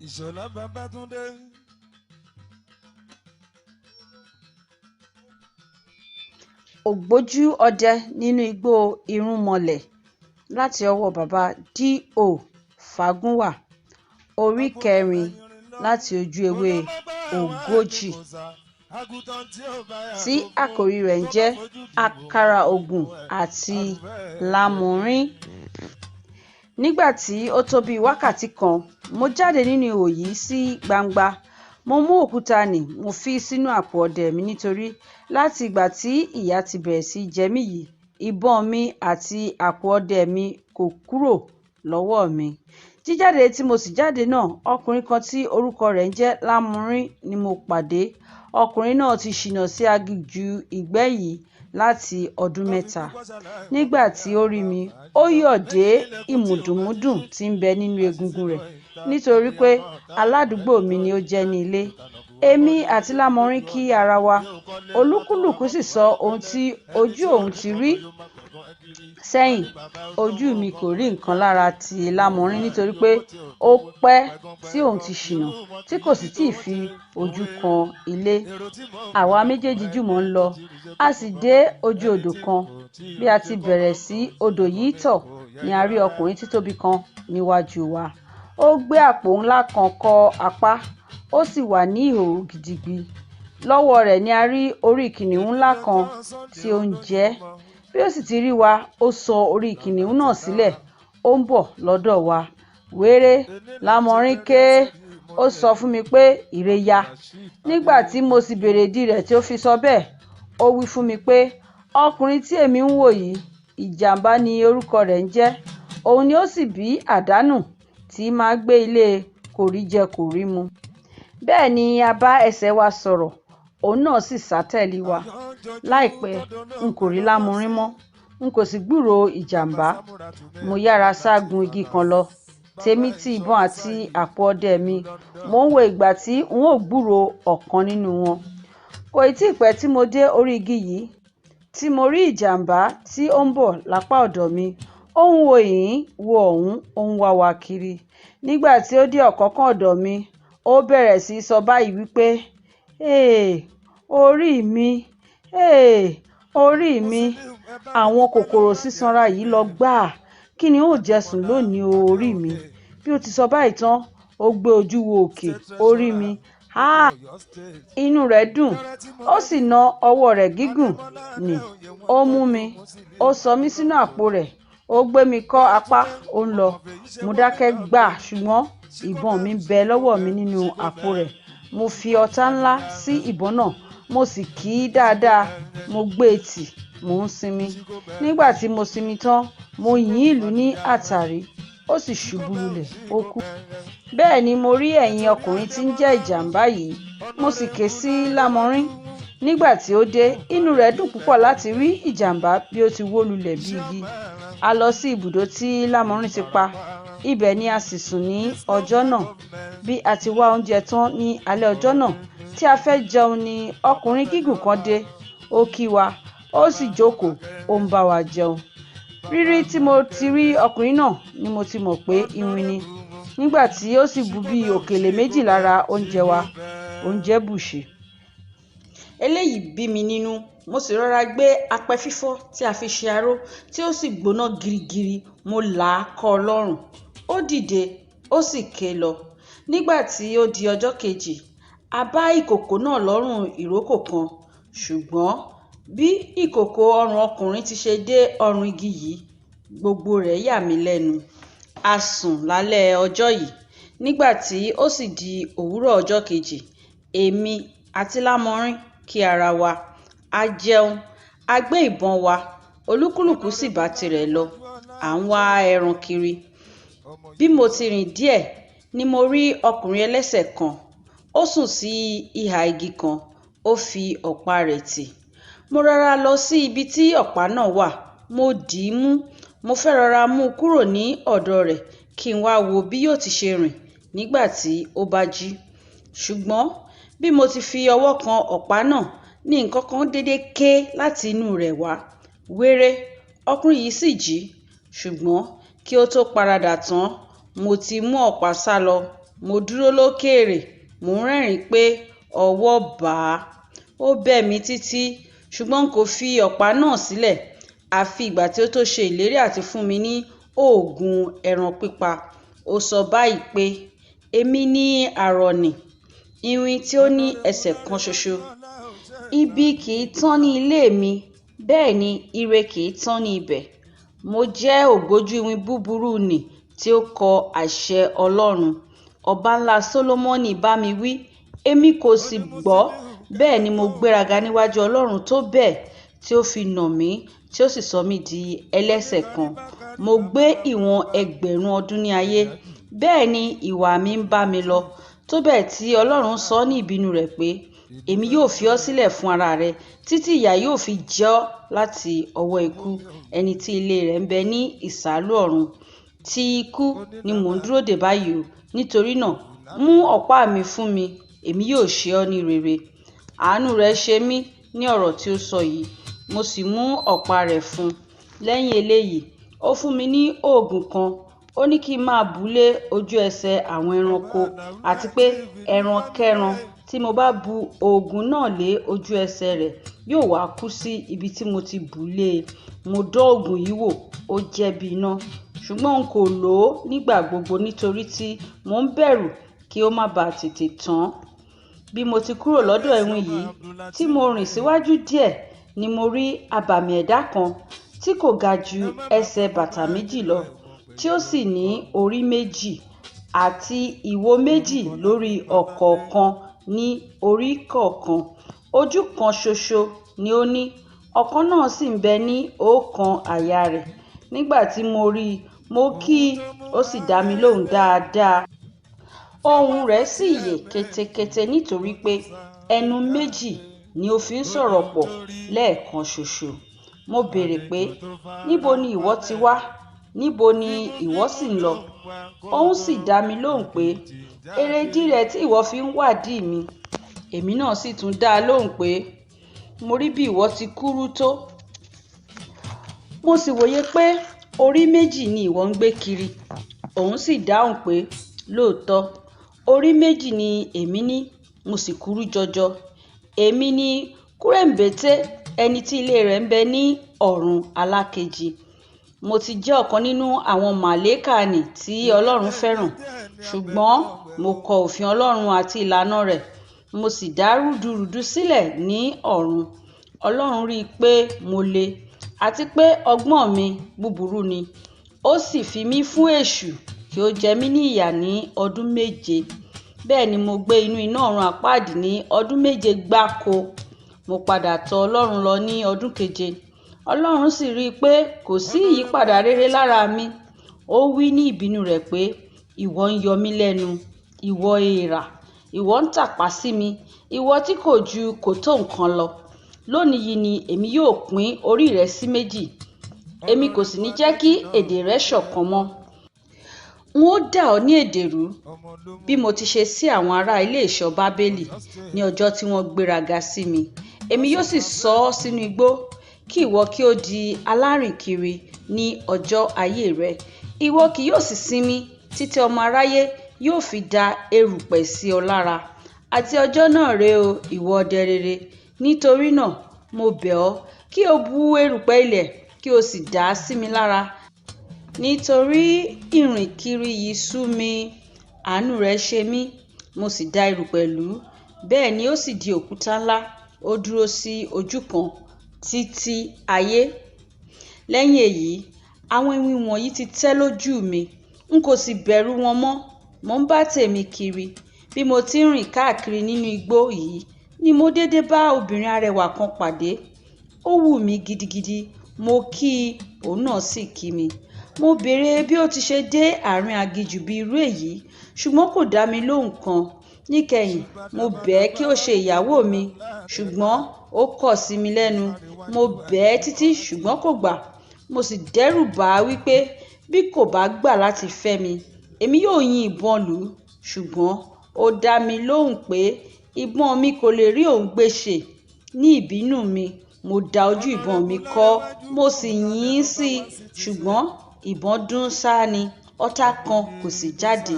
Ìṣọ̀lá Babátúndé. Ògbójú ọdẹ nínú igbó irúnmọlẹ̀ láti ọwọ́ bàbá D.O. Fágúnwà, orí kẹrin láti ojú ewé 40, tí àkòrí rẹ̀ ń jẹ́ Àkàrà Ògùn àti Lámọrin. Nígbà tí ó tó bíi wákàtí kan, mo jáde nínú ihò yìí sí gbangba. Mo mú òkúta nì mo fi sínú àpò ọdẹ mi nítorí láti ìgbà tí ìyà ti bẹ̀rẹ̀ sí í jẹ mí yìí, ìbọn mi àti àpò ọdẹ mi kò kúrò lọ́wọ́ mi. Jíjáde tí mo sì jáde náà, ọkùnrin kan tí orúkọ rẹ̀ ń jẹ́ Lámọrin ni mo pàdé. Ọkùnrin náà ti ṣìnà sí aginjù ìgbẹ́ yìí láti ọdún 3. Nígbà tí ó rí mi, ó yọ̀ dé ìmùdùnmúdùn tí ń bẹ nínú egungun rẹ̀ nítorí pé aládùúgbò mi ni ó jẹ́ ní ilé. Èmi àti Lámọrin kí ara wa, olúkúlùkù sì sọ ohun tí ojú òun ti rí sẹ́yìn. Ojú mi kò rí nǹkan lára ti Lámọrin nítorí pé ó pẹ́ tí òun ti ṣìnà tí kò sì tíì fi ojú kan ilé. Àwa méjèèjì jùmọ̀ ń lọ, a sì dé ojú odò kan. Bí a ti bẹ̀rẹ̀ sí odò yìí tọ̀ ni a rí ọkùnrin títóbi kan níwájú wa. Ó gbé àpò ńlá kan kọ́ apá, ó sì wà ní ìhòhò gidigbi. Lọ́wọ́ rẹ̀ ni a rí orí kìnìún ńlá kan tí ó ń jẹ. Bí ó sì ti rí wa, ó sọ orí kìnìún náà sílẹ̀, ó ń bọ̀ lọ́dọ̀ wa. Wéré, Lámọrin ké, ó sọ fún mi pé ìre ya. Nígbà tí mo sì béèrè ìdí rẹ̀ tí ó fi sọ bẹ́ẹ̀, ó wí fún mi pé ọkùnrin tí èmi ń wò yìí, Ìjàmbá ni orúkọ rẹ̀ ń jẹ́. Òun ni ó sì bí àdánù tí máa gbé ilé kòríjẹ-kòrímu. Bẹ́ẹ̀ ni a bá ẹsẹ̀ wa sọ̀rọ̀, òun náà sì sá tẹ̀lé wa. Láìpẹ́, n kò rí Lámọrin mọ́, n kò sì gbúròó Ìjàmbá. Mo yára sá gun igi kan lọ, tèmi ti ìbọn àti àpò ọdẹ mi. Mò ń wo ìgbà tí n ó gbúròó ọ̀kan nínú wọn. Kò ì tí pẹ́ tí mo dé orí igi yìí tí mo rí Ìjàmbá tí ó ń bọ̀ lápá ọ̀dọ̀ mi. Ó ń wo ìhín wo ọ̀hún, ó ń wá wa kiri. Nígbà tí ó dé ọ̀kánkán ọ̀dọ̀ mi, ó bẹ̀rẹ̀ sí í sọ báyìí wípé, "Èè, orí mi, èè, orí mi, àwọn kòkòrò sísanra yìí lọ gbá. Kí ni n ó jẹ sùn lónìí o orí mi?" Bí ó ti sọ báyìí tán, ó gbé ojú wo òkè, ó rí mi. Háà! Inú rẹ̀ dùn, ó sì na ọwọ́ rẹ̀ gígùn nì, ó mú mi, ó sọ mí sínú àpò rẹ̀, ó gbé mi kọ́ apá, ó ń lọ. Mo dákẹ́ gbà ṣùgbọ́n ìbọn mi ń bẹ lọ́wọ́ mi nínú àpò rẹ̀. Mo fi ọta ńlá sí ìbọn náà, mo sì kì í dáadáa. Mo gbé e tì, mò ń sinmi. Nígbà tí mo sinmi tán, mo yìn ìlú ní àtàrí, ó sì ṣubú lulẹ̀, ó kú. Bẹ́ẹ̀ ni mo rí ẹ̀yìn ọkùnrin tí ń jẹ́ Ìjàmbá yìí, mo sì ké sí Lámọrin. Nígbà tí ó dé, inú rẹ̀ dùn púpọ̀ láti rí Ìjàmbá bí ó ti wó lulẹ̀ bí igi. A lọ sí ibùdó tí Lámọrin ti pa, ibẹ̀ ni a sì sùn ní ọjọ́ náà. Bí a ti wá oúnjẹ tán ní alẹ́ ọjọ́ náà tí a fẹ́ jẹun ni ọkùnrin gígùn kan dé. Ó kí wa, ó sì jókòó, ó ń bá wa jẹun. Rírí tí mo ti rí ọkùnrin náà ni mo ti mọ̀ pé iwin ni. Nígbà tí ó sì bu bí òkèlè méjì lára oúnjẹ wa, oúnjẹ bùṣe. Eléyìí bí mi nínú, mo sì rọra gbé apẹ fífọ́ tí a fi ṣe aró tí ó sì gbóná girigiri, mo là á kọ́ ọ lọ́rùn. Ó dìde, ó sì ké lọ. Nígbà tí ó di ọjọ́ kejì, a bá ìkòkò náà lọ́rùn ìrókò kan. Ṣùgbọ́n bí ìkòkò ọrùn ọkùnrin ti ṣe dé ọrùn igi yìí, gbogbo rẹ̀ yà mí lẹ́nu. A sùn lálẹ́ ọjọ́ yìí. Nígbà tí ó sì di òwúrọ̀ ọjọ́ kejì, èmi àti Lámọrin kí ara wa, a jẹun, a gbé ìbọn wa, olúkúlùkù sì bá tirẹ̀ lọ. À ń wá ẹran kiri. Bí mo ti rìn díẹ̀ ni mo rí ọkùnrin ẹlẹ́sẹ̀ kan. Ó sùn sí ìhà igi kan, ó fi ọ̀pá rẹ̀ tì. Mo rọra lọ sí ibi tí ọ̀pá náà wà, mo dì í mú. Mo fẹ́ rọra mú un kúrò ní ọ̀dọ̀ rẹ̀ kí n wá wo bí yóò ti ṣe rìn nígbà tí ó bá jí. Ṣùgbọ́n bí mo ti fi ọwọ́ kan ọ̀pá náà ní nǹkan kan dédé ké láti inú rẹ̀ wá. Wéré, ọkùnrin yìí sì jí. Ṣùgbọ́n kí ó tó paradà tán, mo ti mú ọ̀pá sálọ. Mo dúró lókèèrè, mò ń rẹ́rìn-ín pé ọwọ́ bà á. Ó bẹ̀ mí títí, ṣùgbọ́n n kò fi ọ̀pá náà sílẹ̀ àfi ìgbà tí ó tó ṣe ìlérí àti fún mi ní oògùn ẹran pípa. Ó sọ báyìí pé, èmi ni àrọ̀nì, iwin tí ó ní ẹsẹ̀ kan ṣoṣo. Ibi kì í tán ní ilé mi, bẹ́ẹ̀ ni ire kì í tán ní ibẹ̀. Mo jẹ́ ògbójú iwin búburú nì tí ó kọ àṣẹ Ọlọ́run. Ọba ńlá Sólómọ́nì bá mi wí, èmi kò sì gbọ́. Bẹ́ẹ̀ ni mo gbéraga níwájú Ọlọ́run tó bẹ́ẹ̀ tí ó fi nà mí, tí ó sì sọ mí di ẹlẹ́sẹ̀ kan. Mo gbé ìwọ̀n 1,000 ọdún ní ayé, bẹ́ẹ̀ ni ìwà mi ń bá mi lọ. Tó bẹ́ẹ̀ tí Ọlọ́run sọ ní ìbínú rẹ̀ pé, èmi yóò fi ọ́ sílẹ̀ fún ara rẹ títí ìyà yóò fi jẹ ọ́ láti ọwọ́ ikú, ẹni tí ilé rẹ̀ ń bẹ ní ìsàlú ọ̀run. Ti ikú ni mò ń dúró dè báyìí o. Nítorí náà, mú ọ̀pá mi fún mi, èmi yóò ṣe ọ́ ní rere. Àánú rẹ̀ ṣe mí ní ọ̀rọ̀ tí ó sọ yìí, mo sì mú ọ̀pá rẹ̀ fún un. Lẹ́yìn eléyìí, ó fún mi ní oògùn kan. Ó ní kí n máa bù lé ojú ẹsẹ̀ àwọn ẹranko, àti pé ẹrankẹ́ran tí mo bá bu oògùn náà lé ojú ẹsẹ̀ rẹ̀ yóò wá kú sí ibi tí mo ti bù lé e. Mo dán oògùn yìí wò, ó jẹ́ bí iná, ṣùgbọ́n n kò lò ó nígbà gbogbo nítorí tí mò ń bẹ̀rù kí ó má ba tètè tán. Bí mo ti kúrò lọ́dọ̀ iwin yìí tí mo rìn síwájú díẹ̀ ni mo rí abàmì ẹ̀dá kan tí kò ga ju ẹsẹ̀ bàtà méjì lọ, tí ó sì ní orí méjì àti ìwo méjì lórí ọ̀kọ̀ọ̀kan ní orí kọ̀ọ̀kan. Ojú kan ṣoṣo ni ó ní, ọ̀kan náà sì ń bẹ ní ọ̀kan àyà rẹ̀. Nígbà tí mo rí i, mo kí i, ó sì dá mi lóhùn dáadáa. Ohùn rẹ̀ sì yè ketekete nítorí pé ẹnu méjì ni ó fi ń sọ̀rọ̀ pọ̀ lẹ́ẹ̀kan ṣoṣo. Mo béèrè pé, níbo ni ìwọ ti wá? Níbo ni ìwọ sì ń lọ? Òun sì dá mi lóhùn pé, èrèdí rẹ̀ tí ìwọ fi ń wádìí mi. Èmi náà sì tún dá a lóhùn pé, mo rí bí ìwọ ti kúrú tó. Mo sì wòye pé orí méjì ni ìwọ ń gbé kiri. Òun sì dáhùn pé, lóòótọ́, orí méjì ni èmi ní, mo sì kúrú jọjọ. Èmi ni Kúrẹ̀m̀bẹ́tẹ̀, ẹni tí ilé rẹ̀ ń bẹ ní ọ̀run alákejì. Mo ti jẹ́ ọ̀kan nínú àwọn màlẹ́kà nì tí Ọlọ́run fẹ́ràn, ṣùgbọ́n mo kọ òfin Ọlọ́run àti ìlànà rẹ̀, mo sì dá rúdurùdu sílẹ̀ ní ọ̀run. Ọlọ́run rí i pé mo le, àti pé ọgbọ́n mi búburú ni. Ó sì fi mí fún èṣù kí ó jẹ mí ní ìyà ní ọdún 7. Bẹ́ẹ̀ ni mo gbé inú iná ọ̀run àpáàdì ní ọdún 7 gbáko. Mo padà tọ̀ Ọlọ́run lọ ní ọdún 7. Ọlọ́run sì rí i pé kò sí ìyípadà rere lára mi. Ó wí ní ìbínú rẹ̀ pé, ìwọ ń yọ mí lẹ́nu, ìwọ èèrà, ìwọ ń tàpá sí mi, ìwọ tí kò ju kòtó nǹkan lọ. Lónìí yìí ni èmi yóò pín orí rẹ sí méjì. Èmi kò sì ní jẹ́ kí èdè rẹ ṣọ̀kan mọ́. N ó dà ọ́ ní èdè rú bí mo ti ṣe sí àwọn ará ilé ìṣọ́ Bábélì ní ọjọ́ tí wọ́n gbéraga sí mi. Èmi yóò sì sọ ọ́ sínú igbó, kí ìwọ kí ó di alárìnkiri ní ọjọ́ ayé rẹ. Ìwọ kì yóò sì sinmi títí ọmọ aráyé yóò fi da erùpẹ̀ sí ọ lára. Àti ọjọ́ náà rè o, ìwọ ọdẹ rere. Nítorí náà, mo bẹ̀ ọ́ kí o bu erùpẹ̀ ilẹ̀ kí o sì dà á sí mi lára. Nítorí ìrìnkiri yìí sú mi, àánú rẹ̀ ṣe mí, mo sì da erùpẹ̀ lù ú. Bẹ́ẹ̀ ni ó sì di òkúta ńlá, ó dúró sí ojú kan títí ayé. Lẹ́yìn èyí, àwọn iwin wọ̀nyí ti tẹ́ lójú mi, n kò sì bẹ̀rù wọn mọ́. Mo ń bá tèmi kiri. Bí mo ti ń rìn káàkiri nínú igbó yìí ni mo dédé bá obìnrin arẹwà kan pàdé. Ó wù mí gidigidi, mo kí i, òun náà sì kí mi. Mo béèrè bí ó ti ṣe dé àárín aginjù bí irú èyí, ṣùgbọ́n kò dá mi lóhùn kan. Níkẹyìn, mo bẹ̀ ẹ́ kí ó ṣe ìyàwó mi, ṣùgbọ́n ó kọ̀ sí mi lẹ́nu. Mo bẹ̀ ẹ́ títí ṣùgbọ́n kò gbà. Mo sì dẹ́rù bà á wípé bí kò bá gbà láti fẹ́ mi, èmi yóò yin ìbọn lù ú. Ṣùgbọ́n ó dá mi lóhùn pé ìbọn mi kò lè rí òun gbé ṣe. Ní ìbínú mi, mo da ojú ìbọn mi kọ́, mo sì yìn ín sí i, ṣùgbọ́n ìbọn dún sáá ni, ọta kan kò sì jáde.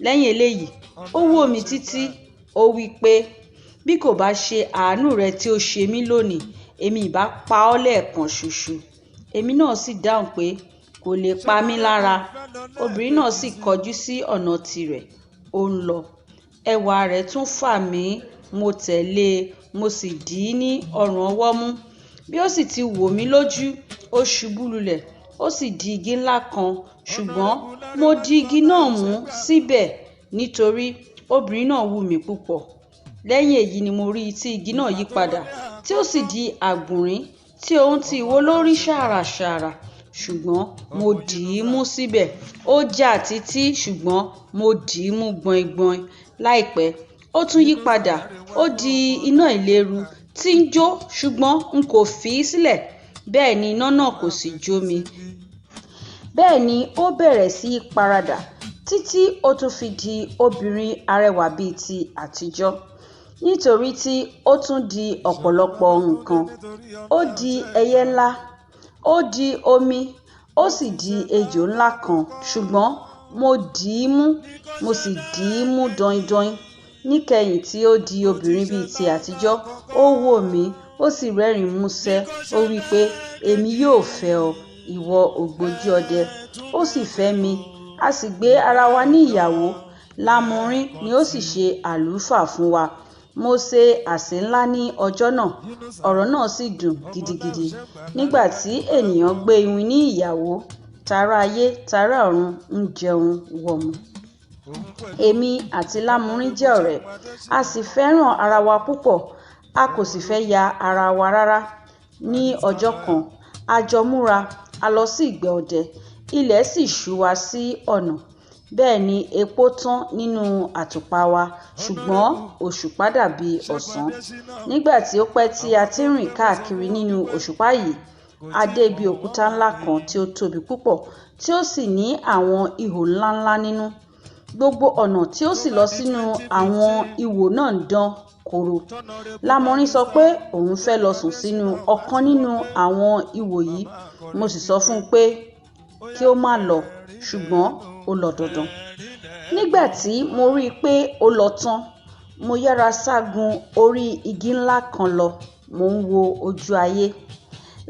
Lẹ́yìn eléyìí, ó wò mí títí, ó wí pé, bí kò bá ṣe àánú rẹ tí ó ṣe mí lónìí, èmi ìbá pa ọ́ lẹ́ẹ̀kan ṣoṣo. Èmi náà sì dáhùn pé, kò lè pa mí lára. Obìnrin náà sì kọjú sí ọ̀nà tirẹ̀, ó ń lọ. Ẹwà rẹ̀ tún fà mí, mo tẹ̀lé e, mo sì dì í ní ọrùn ọwọ́ mú. Bí ó sì ti wò mí lójú, ó ṣubú lulẹ̀, ó sì di igi ńlá kan, ṣùgbọ́n mo di igi náà mú síbẹ̀ nítorí obìnrin náà wù mí púpọ̀. Lẹ́yìn èyí ni mo rí tí igi náà yí padà, tí ó sì di àgbọ̀nrín tí òun ti ìwo lórí ṣàràṣàrà, ṣùgbọ́n mo dì í mú síbẹ̀. Ó jà títí, ṣùgbọ́n mo dì í mú gbọingbọin. Láìpẹ́, ó tún yí padà, ó di iná ìléru tí ń jó, ṣùgbọ́n n kò fi í sílẹ̀. Bẹ́ẹ̀ ni iná náà kò sì jó mi. Bẹ́ẹ̀ ni ó bẹ̀rẹ̀ sí í paradà títí ó tún fi di obìnrin arẹwà bíi ti àtijọ́. Nítorí tí ó tún di ọ̀pọ̀lọpọ̀ nǹkan. Ó di ẹyẹ ńlá, ó di omi, ó sì di ejò ńlá kan, ṣùgbọ́n mo dì í mú, mo sì dì í mú dọindọin. Níkẹyìn tí ó di obìnrin bíi ti àtijọ́, ó wò mí, ó sì rẹ́rìn-ín músẹ́. Ó wí pé, èmi yóò fẹ́ ọ, ìwọ ògbójú ọdẹ. Ó sì fẹ́ mi, a sì gbé ara wa ní ìyàwó. Lámúrìn ni ó sì ṣe àlùfáà fún wa. Mo ṣe àsè ńlá ní ọjọ́ náà, ọ̀rọ̀ náà sì dùn gidigidi. Nígbà tí ènìyàn gbé iwin ní ìyàwó, tara ayé tara ọ̀run ń jẹun wọ̀mù. Èmi àti Lámúrìn jẹ́ ọ̀rẹ́, a sì fẹ́ràn ara wa púpọ̀, a kò sì fẹ́ ya ara wa rárá. Ní ọjọ́ kan, a jọ múra, a lọ sí ìgbẹ́ ọdẹ, ilẹ̀ sì ṣú wa sí ọ̀nà. Bẹ́ẹ̀ ni epo tán nínú àtùpà wa, ṣùgbọ́n òṣùpá dàbí ọ̀sán. Nígbà tí ó pẹ́ tí a ti ń rìn káàkiri nínú òṣùpá yìí, a dé ibi òkúta ńlá kan tí ó tóbi púpọ̀, tí ó sì ní àwọn ihò ńláńlá nínú. Gbogbo ọ̀nà tí ó sì lọ sínú àwọn ihò náà ń dán koro. Lámúrìn sọ pé òun fẹ́ lọ sùn sínú ọ̀kan nínú àwọn ihò yìí. Mo sì sọ fún un pé kí ó má lọ, ṣùgbọ́n ó lọ dandan. Nígbà tí mo rí i pé ó lọ tán, mo yára sá gun orí igi ńlá kan lọ, mò ń wo ojú ayé.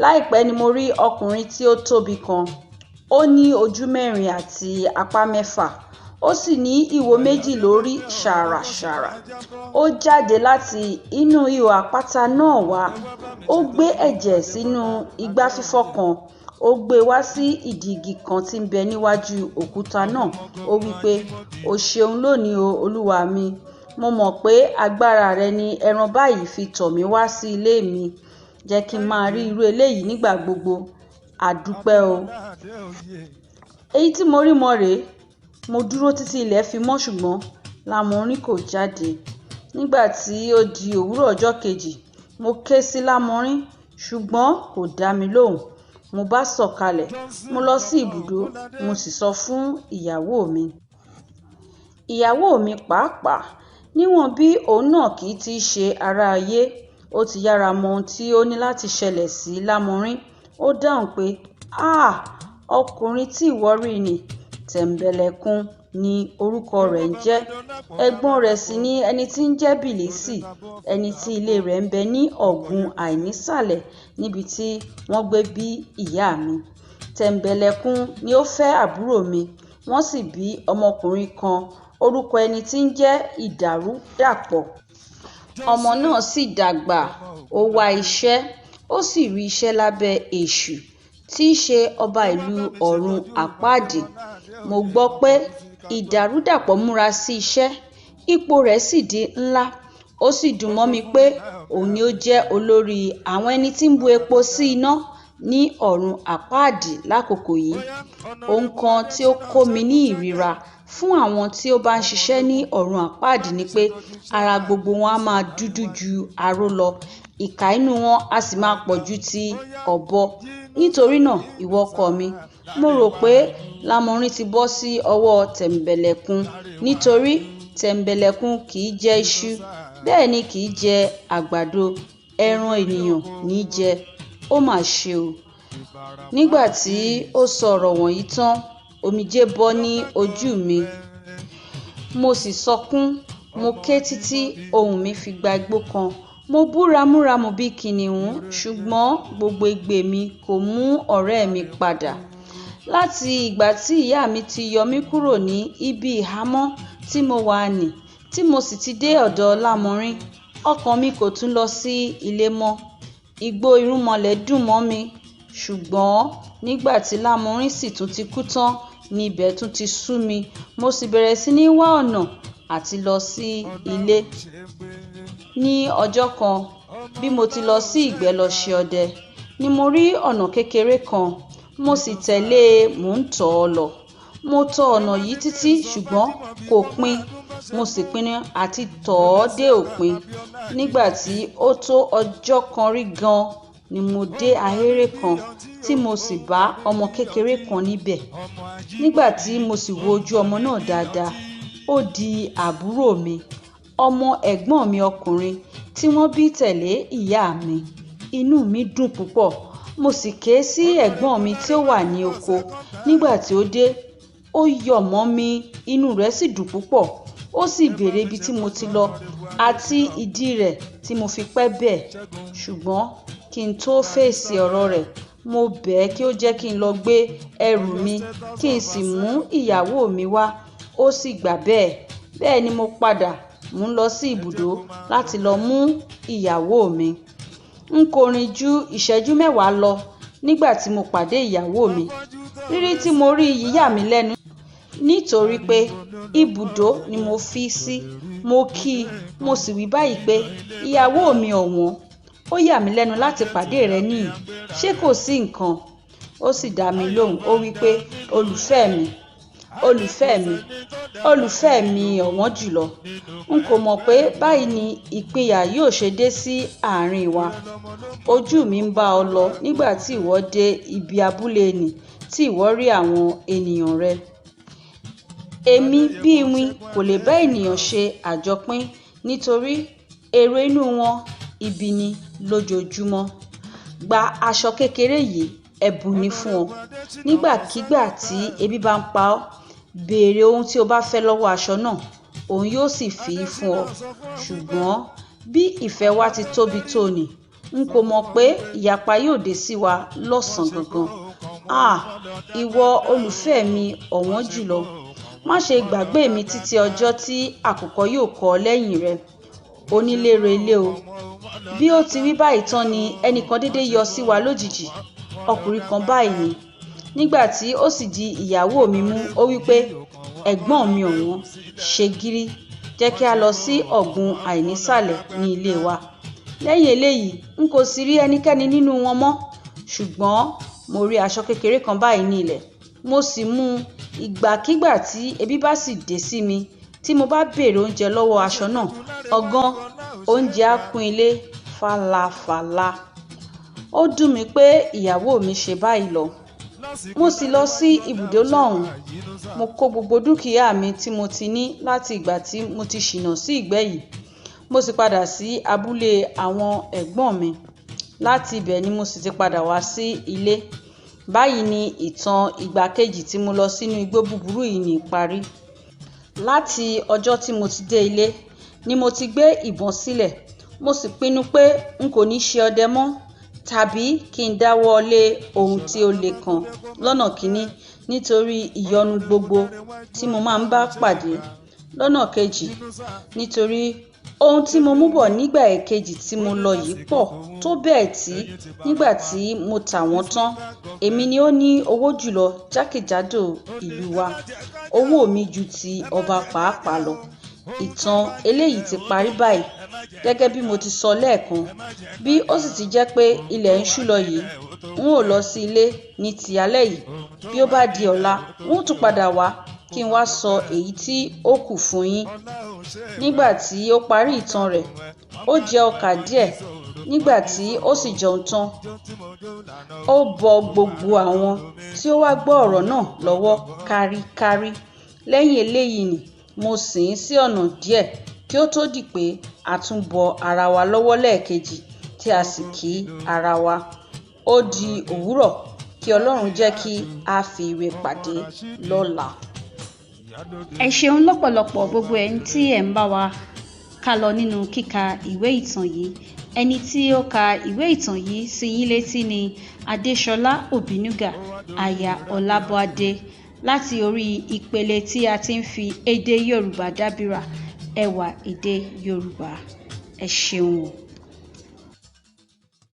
Láìpẹ́ ni mo rí ọkùnrin tí ó tóbi kan. Ó ní ojú mẹ́rin àti apá mẹ́fà, ó sì ní ìwo méjì lórí ṣàràṣàrà. Ó jáde láti inú ihò àpáta náà wá, ó gbé ẹ̀jẹ̀ sínú igbá fífọ́ kan, ó gbé e wá sí ìdí igi kan tí ń bẹ níwájú òkúta náà. Ó wí pé, o ṣeun lónìí o, olúwa mi. Mo mọ̀ pé agbára rẹ ni ẹran báyìí fi tọ̀ mí wá sí ilé mi. Jẹ́ kí n máa rí irú eléyìí nígbà gbogbo. A dúpẹ́ o. Èyí tí mo rí mọ́ rèé. Mo dúró títí ilẹ̀ fi mọ́, ṣùgbọ́n Lámúrìn kò jáde. Nígbà tí ó di òwúrọ̀ ọjọ́ kejì, mo ké sí Lámúrìn, ṣùgbọ́n kò dá mi lóhùn. Mo bá sọ̀kalẹ̀, mo lọ sí ibùdó, mo sì sọ fún ìyàwó mi. Ìyàwó mi pàápàá, níwọ̀n bí òun náà kì í ti ṣe ará ayé, ó ti yára mọ ohun tí ó ní láti ṣẹlẹ̀ sí Lámúrìn. Ó dáhùn pé, "Áà, ọkùnrin tí ìwọ rí ni, Tẹ̀m̀bẹ̀lẹ̀kun ni orúkọ rẹ̀ ń jẹ́. Ẹ̀gbọ́n rẹ̀ sì ni ẹni tí ń jẹ́ Bìlísì, ẹni tí ilé rẹ̀ ń bẹ ní ọ̀gbun àìnísàlẹ̀ níbi tí wọ́n gbé bí ìyá mi. Tẹ̀m̀bẹ̀lẹ̀kun ni ó fẹ́ àbúrò mi, wọ́n sì bí ọmọkùnrin kan, orúkọ ẹni tí ń jẹ́ Ìdàrúdàpọ̀. Ọmọ náà sì dàgbà, ó wá iṣẹ́, ó sì rí iṣẹ́ lábẹ́ Èṣù, tí í ṣe ọba ìlú ọ̀run àpáàdì. Mo gbọ́ pé Ìdàrúdàpọ̀ múra sí iṣẹ́, ipò rẹ̀ sì di ńlá. Ó sì dùn mọ́ mi pé òun ni ó jẹ́ olórí àwọn ẹni tí ń bu epo sí iná ní ọ̀run àpáàdì lákòókò yìí. Ohun kan tí ó kó mi ní ìríra fún àwọn tí ó bá ń ṣiṣẹ́ ní ọ̀run àpáàdì ni pé ara gbogbo wọn á máa dúdú ju aró lọ, ìkà inú wọn á sì máa pọ̀ ju ti ọ̀bọ. Nítorí náà, ìwọ ọkọ mi, mo rò pé Lámúrìn ti bọ́ sí ọwọ́ Tẹ̀m̀bẹ̀lẹ̀kun, nítorí Tẹ̀m̀bẹ̀lẹ̀kun kì í jẹ iṣu, bẹ́ẹ̀ ni kì í jẹ àgbàdo, ẹran ènìyàn ní í jẹ. Ó mà ṣe o. Nígbà tí ó sọ ọ̀rọ̀ wọ̀nyí tán, omijé bọ́ ní ojú mi. Mo sì sọkún, mo ké títí ohùn mi fi gba igbó kan. Mo bú ramúramù bíi kìnnìún, ṣùgbọ́n gbogbo igbe mi kò mú ọ̀rẹ́ mi padà. Láti ìgbà tí ìyá mi ti yọ mí kúrò ní ibi ìhámọ́ tí mo wà nì, tí mo sì ti dé ọ̀dọ̀ Lámọ̀rin, ọkàn mi kò tún lọ sí ilé mọ́. Igbó irúnmọlẹ̀ dùn mọ́ mi, ṣùgbọ́n nígbà tí Lámọ̀rin sì tún ti kú tán ni ibẹ̀ tún ti sú mi, mo sì bẹ̀rẹ̀ sí ní wá ọ̀nà àti lọ sí ilé. Ní ọjọ́ kan, bí mo ti lọ sí ìgbẹ́ lọ ṣe ọdẹ, ni mo rí ọ̀nà kékeré kan, mo sì tẹ̀lé e, mò ń tọ̀ ọ́ lọ. Mo tọ ọ̀nà yìí títí ṣùgbọ́n kò pin, mo sì pinnu àti tọ̀ ọ́ dé òpin. Nígbà tí ó tó ọjọ́ kan rí gan-an ni mo dé ahéré kan tí mo sì bá ọmọ kékeré kan níbẹ̀. Nígbà tí mo sì wo ojú ọmọ náà dáadáa, ó di àbúrò mi, ọmọ ẹ̀gbọ́n mi ọkùnrin tí wọ́n bí tẹ̀lé ìyá mi. Inú mi dùn púpọ̀, mo sì ké sí ẹ̀gbọ́n mi tí ó wà ní oko. Nígbà tí ó dé, ó yọ̀ mọ́ mi, inú rẹ̀ sì dùn púpọ̀. Ó sì béèrè ibi tí mo ti lọ àti ìdí rẹ̀ tí mo fi pẹ́ bẹ́ẹ̀. Ṣùgbọ́n kí n tó fèsì ọ̀rọ̀ rẹ̀, mo bẹ̀ ẹ́ kí ó jẹ́ kí n lọ gbé ẹrù mi kí n sì mú ìyàwó mi wá. Ó sì gbà bẹ́ẹ̀. Bẹ́ẹ̀ ni mo padà mò ń lọ sí ibùdó láti lọ mú ìyàwó mi. N kò rìn ju ìṣẹ́jú mẹ́wàá lọ nígbà tí mo pàdé ìyàwó mi. Rírí tí mo rí yìí yà mí lẹ́nu nítorí pé ibùdó ni mo fi sí. Mo kí i, mo sì wí báyìí pé, ìyàwó mi ọ̀wọ́n, ó yà mí lẹ́nu láti pàdé rẹ níhìn. Ṣé kò sí nǹkan? Ó sì dá mi lóhùn, ó wí pé, olùfẹ́ mi, olùfẹ́ mi, olùfẹ́ mi ọ̀wọ́n jùlọ. N kò mọ̀ pé báyìí ni ìpínyà yóò ṣe dé sí àárín wa. Ojú mi ń bá ọ lọ nígbà tí ìwọ dé ibi abúlé nì tí ìwọ rí àwọn ènìyàn rẹ. Èmi bí iwin kò lè bá ènìyàn ṣe àjọpín nítorí èrò inú wọn ibi ni lójoojúmọ́. Gba aṣọ kékeré yìí, ẹ̀bùn ni fún ọ. Nígbàkígbà tí ebi bá ń pa ọ́, béèrè ohun tí o bá fẹ́ lọ́wọ́ aṣọ náà, òun yóò sì fi í fún ọ. Ṣùgbọ́n bí ìfẹ́ wa ti tóbi tó nì, n kò mọ̀ pé ìyapa yóò dé sí wa lọ́sàn-án gangan. Ah! Ìwọ olùfẹ́ mi ọ̀wọ́n jùlọ. Má ṣe gbàgbé mi títí ọjọ́ tí àkùkọ yóò kọ lẹ́yìn rẹ. Onílé relé o. Bí ó ti wí báyìí tán ni ẹnìkan dédé yọ sí wa lójijì. Ọkùnrin kan báyìí ni. Nígbà tí ó sì di ìyàwó mi mú, ó wí pé, ẹ̀gbọ́n mi ọ̀wọ́n, ṣe gírí, jẹ́ kí a lọ sí ọ̀gbun àìnísàlẹ̀ ní ilé wa. Lẹ́yìn eléyìí, n kò sì rí ẹnikẹ́ni nínú wọn mọ́. Ṣùgbọ́n mo rí aṣọ kékeré kan báyìí ní ilẹ̀. Mo sì mú un. Ìgbàkígbà tí ebi bá sì dé sí mi, tí mo bá béèrè oúnjẹ lọ́wọ́ aṣọ náà, ọ̀gán oúnjẹ á kún ilé fàlàfàlà. Ó dùn mí pé ìyàwó mi ṣe báyìí lọ. Mo sì lọ sí ibùdó lọ́hùn. Mo kó gbogbo dúkìá mi tí mo ti ní láti ìgbà tí mo ti ṣìnà sí ìgbẹ́ yìí. Mo sì padà sí abúlé àwọn ẹ̀gbọ́n mi. Láti ibẹ̀ ni mo sì ti padà wá sí ilé. Báyìí ni ìtàn ìgbà kejì tí mo lọ sínú igbó búburú yìí ní parí. Láti ọjọ́ tí mo ti dé ilé ni mo ti gbé ìbọn sílẹ̀. Mo sì pinnu pé n kò ní ṣe ọdẹ mọ́ tàbí kí n dáwọ́ lé ohun tí ó le kan lọ́nà kíní nítorí ìyọnu gbogbo tí mo máa ń bá pàdé. Lọ́nà kejì, nítorí ohun tí mo mú bọ̀ nígbà èkejì tí mo lọ yìí pọ̀ tó bẹ́ẹ̀ tí nígbà tí mo tà wọ́n tán, èmi ni ó ní owó jùlọ jákèjádò ìlú wa. Owó mi ju ti ọba pàápàá lọ. Ìtàn eléyìí ti parí báyìí. Gẹ́gẹ́ bí mo ti sọ lẹ́ẹ̀kan, bí ó sì ti jẹ́ pé ilẹ̀ ń ṣú lọ yìí, n ó lọ sí ilé ní ti alẹ́ yìí. Bí ó bá di ọ̀la, n ó tún padà wá kí n wá sọ èyí tí ó kù fún yín. Nígbà tí ó parí ìtàn rẹ̀, ó jẹ ọkà díẹ̀. Nígbà tí ó sì jẹun tán, ó bọ gbogbo àwọn tí ó wá gbọ́ ọ̀rọ̀ náà lọ́wọ́ káríkárí. Lẹ́yìn eléyìí ni mo sìn ín sí ọ̀nà díẹ̀ kí ó tó di pé a tún bọ ara wa lọ́wọ́ lẹ́ẹ̀kejì tí a sì kí ara wa. Ó di òwúrọ̀, kí Ọlọ́run jẹ́ kí a fi ire pàdé lọ́la. Ẹ ṣeun lọ́pọ̀lọpọ̀ gbogbo ẹ̀yin tí ẹ̀ ń bá wa ká lọ nínú kíka ìwé ìtàn yìí. Ẹni tí ó ka ìwé ìtàn yìí sí yín létí ni Adéṣọlá Òbínúgà, aya Ọlábọ̀dé, láti orí ìpele tí a ti ń fi èdè Yorùbá dábìrà ẹwà èdè Yorùbá. Ẹ ṣeun o.